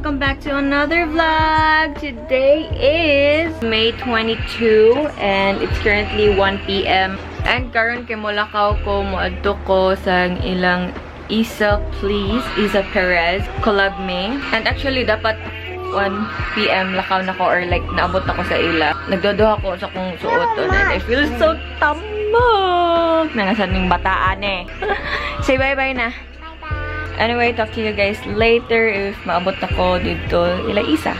Welcome back to another vlog. Today is May 22 and it's currently 1 p.m. And karon kay molakaw ko, moadto ko sa ilang Isa Please, Isa Perez collab me. And actually dapat 1 p.m. lakaw na ko or like naabot ako sa ila. Nagdodoha ko sa kong suoton and I feel so tambok. Na nasa ning bataan eh. Say bye-bye na. Anyway, talk to you guys later if maabot ako dito ila Isa.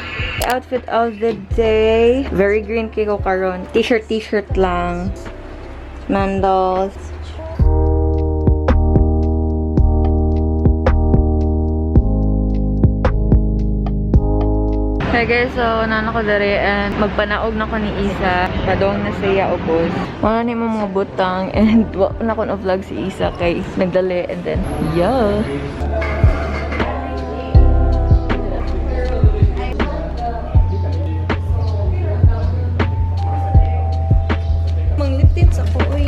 Outfit of the day. Very green kay ko karon. T-shirt, t-shirt lang. Mandals. Hey guys, so nana ko dere and magpanaog na ko ni Isa. Padong na siya ubos. Wala ni mo mga butang and wa na ko na vlog si Isa kay nagdali and then yeah. Mangliptits ako oy.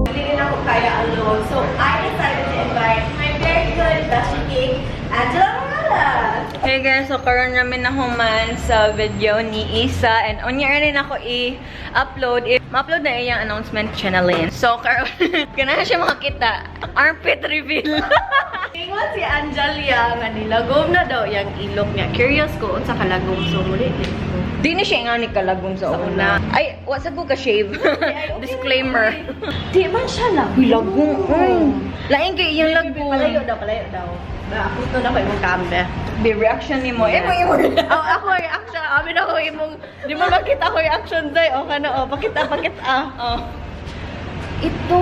Hindi na ako kaya alone. So I decided to invite my very good Beshi King, Angela Morales. Hey guys, so karon namin na human sa video ni Isa and unya rin ako i-upload. If ma-upload na iyang announcement channelin. So karon ganahan siya makakita. Armpit reveal. Ingon si Angelia nga nilagom na daw yang ilok niya. Curious ko unsa kalagom, so muli ko. Di na siya nga ni kalagom sa Sa una. una. Ay, wa sa ko ka shave. Disclaimer. Di man siya lang. Uy, lagom. Uy. Lain kay iyang lagom. Palayo daw, palayo daw. Na ako to na ko imong kamera. Be reaction nimo. Eh, mo imo. Oh, ako reaction. Amin ako imong di mo makita ko reaction day. O kana oh, pakita pakita. Oh. Ito.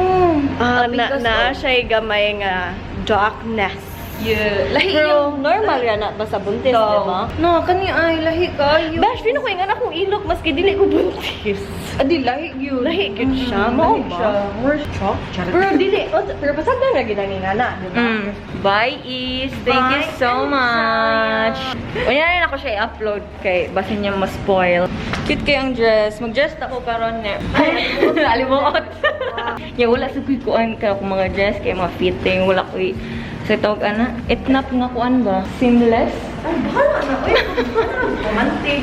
Ah, na Because na siya gamay nga darkness. Yeah. Lahi Pero yung normal ra na ba sa buntis, di ba? No, kani ay lahi kayo. Bash, pino ko nga akong ilok maski dili ko buntis. Adi lahi gyud. Lahi gyud siya, mao Lahi ba? siya. More Pero dili, oh, pero pasag na gyud ang ingana, di ba? Bye, Is. Thank you Bye, so much. Unya rin ako siya i-upload kay basin niya ma-spoil. Cute kay ang dress. Mag-dress ako karon ne. Alimuot. Ya wala sa kuy kuan ka akong mga dress kay mga fitting wala koy sa tawag ana. Itnap nga kuan ba? Seamless. Ay, bahala na oy. Romantic.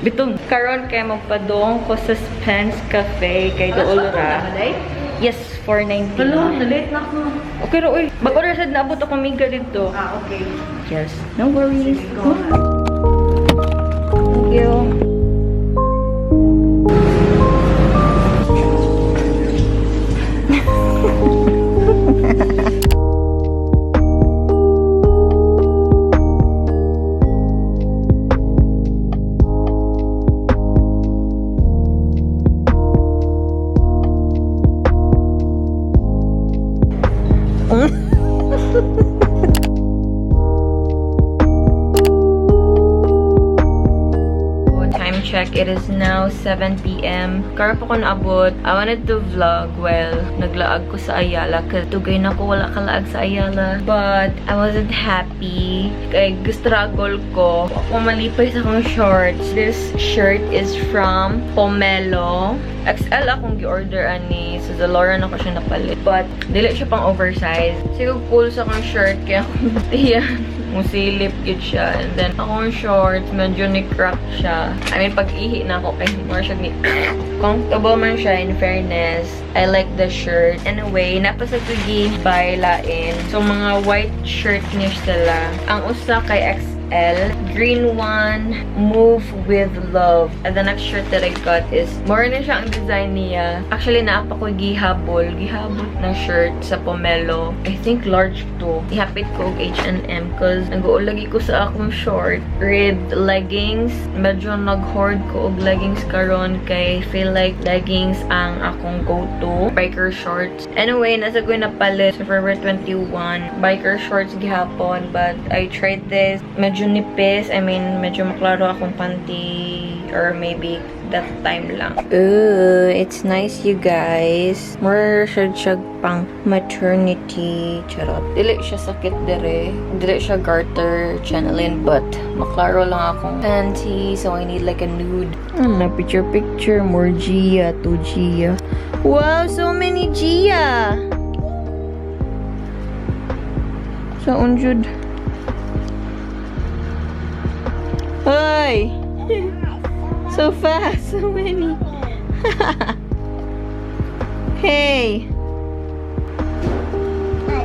Bitong karon kay magpadong ko sa Spence Cafe kay dool ra. Yes, 490. Hello, na-late na ako. Okay ra oy. Mag-order sad naabot ako miga dito. Ah, okay. Yes. No worries. Sige, go. Thank you. Time check, it is now 7 p.m. Karon pa ko naabot. I wanted to vlog while naglaag ko sa Ayala kasi tugay na ko wala kalaag sa Ayala. But I wasn't happy. Kay struggle ko. Ako malipay sa akong shorts. This shirt is from Pomelo. XL akong gi-order ani. Sa Zalora na ko siya napalit. But dili siya pang oversize. Siguro cool sa akong shirt kaya akong tiyan. Musilip gyud siya. And then, akong shorts, medyo ni-crack siya. I mean, pag-ihi na ako, kay more siya ni comfortable man siya, in fairness. I like the shirt. Anyway, napasatugi by lain. So, mga white shirt niya sila. Ang usa kay XL. Green one, Move with Love. And the next shirt that I got is, more na siya ang design niya. Actually, naapa ko gihabol. Gihabol ng shirt sa Pomelo. I think large to. Ihapit ko og H&M cause nag-uulagi ko sa akong short. Ribbed leggings. Medyo nag-hoard ko og leggings karon kay feel like leggings ang akong go-to. Biker shorts. Anyway, nasa ko napalit sa Forever 21. Biker shorts gihapon, but I tried this. Medyo nipis. I mean, medyo maklaro akong panty or maybe that time lang. Ooh, it's nice, you guys. More siya pang maternity. Charot. Dili siya sakit dire. Dili siya garter channeling, but maklaro lang akong panty, so I need like a nude. Ano, picture picture. More Gia, 2 Gia. Wow, so many Gia! Sa unjud. Hoy! So fast, so many. Hey!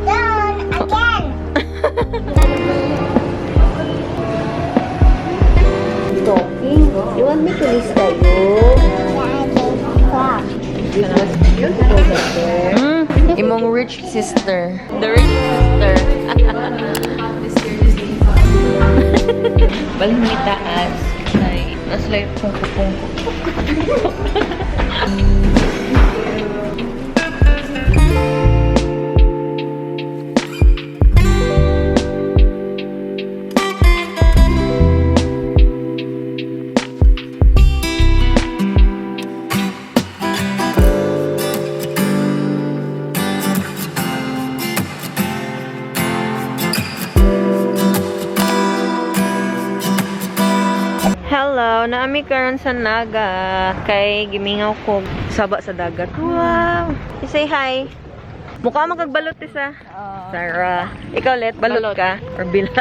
Done again. Talking. You want me to lista you? Imong rich sister. The rich sister. Balhin mi taas. Ay, nasa like pungko-pungko. Hello, naa mi karon sa Naga. Kay gimingaw ko saba sa dagat. Wow! You say hi. Mukha man kag balot isa. Sarah. Ikaw let balot, ka or bila.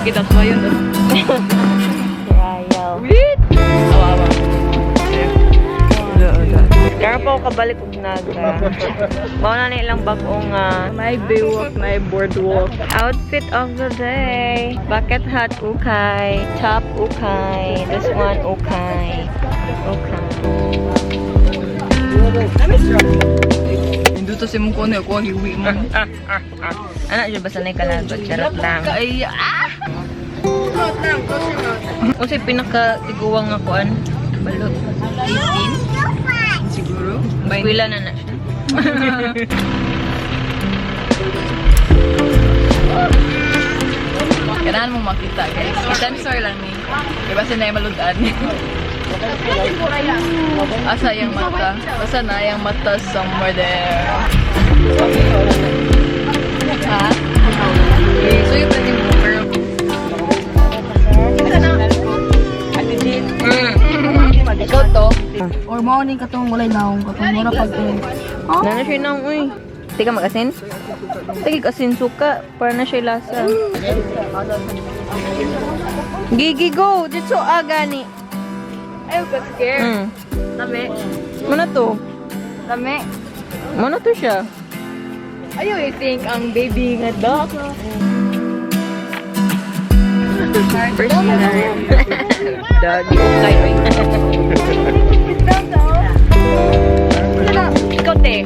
Kita ko yun. Trial. Ulit! Awa, awa. Karon pa ako kabalik og Naga. Mao na ni ilang bag-ong May baywalk, may boardwalk. Outfit of the day. Bucket hat ukay, top ukay, this one ukay. Okay. Induto si mong kuno, kuha giwi mo. Ana jud basta nay kalagot, charot lang. Ay, ah! Unsay pinaka tiguang nga kuan? Balot. 18? Siguro. Eskwela na na siya. Kailangan mong makita, guys. Sensor lang ni. Diba sa na maludan? Asa yung mata? Asa na yung mata somewhere there? Ha? Okay, so yung pwede mo, pero... Ikaw to? Or morning katong walay naong katong mura pag Nana siya nang uy. Tika mag-asin? Tika asin suka para na siya lasa. Gigi go! Dito agani. Ayaw ka scare. Lame. Muna to. Lame. Muna to siya. Ayaw, I think ang baby nga dog. First time. Dog. Okay. Ikaw, te.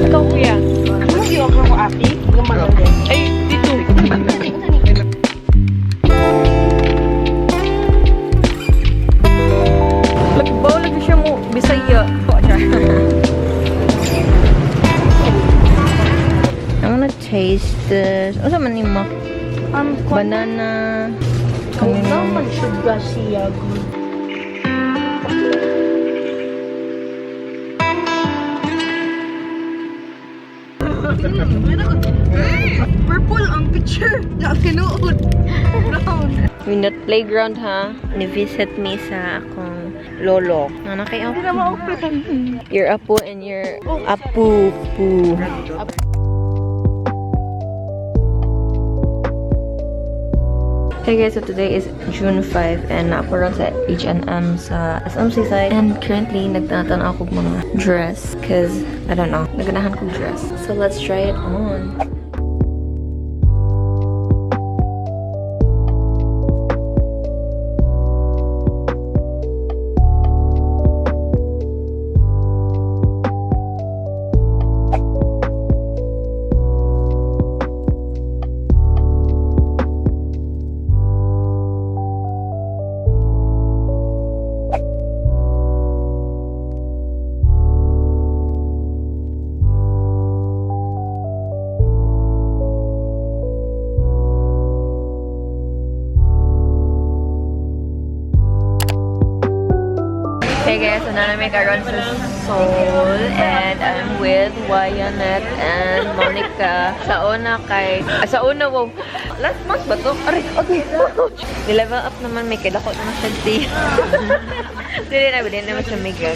Ikaw, kuya. Ay, dito. Lagbaw, lagi siya mo. Bisaya. I wanna taste this. Ano man ni Mac? Banana. Ikaw man sugar siya. Purple ang picture na kinuod. Brown. In that playground ha, ni-visit me sa akong lolo. Ano kay Hindi na ma-open. Your apo and your apu pu. Hey guys, so today is June 5 and naparoon sa H&M sa SMC side. And currently, nagtanatan ako og mga dress cause, I don't know, naganahan kong dress. So let's try it on. Hey guys, so naa mi karon sa Seoul and I'm with Wyanet and Monica. Sa una kay ah, sa una, wow. Last month ba to? Aray, okay. Ni-level up naman may kay dako naman siya di. Dili na, dili naman siya mega.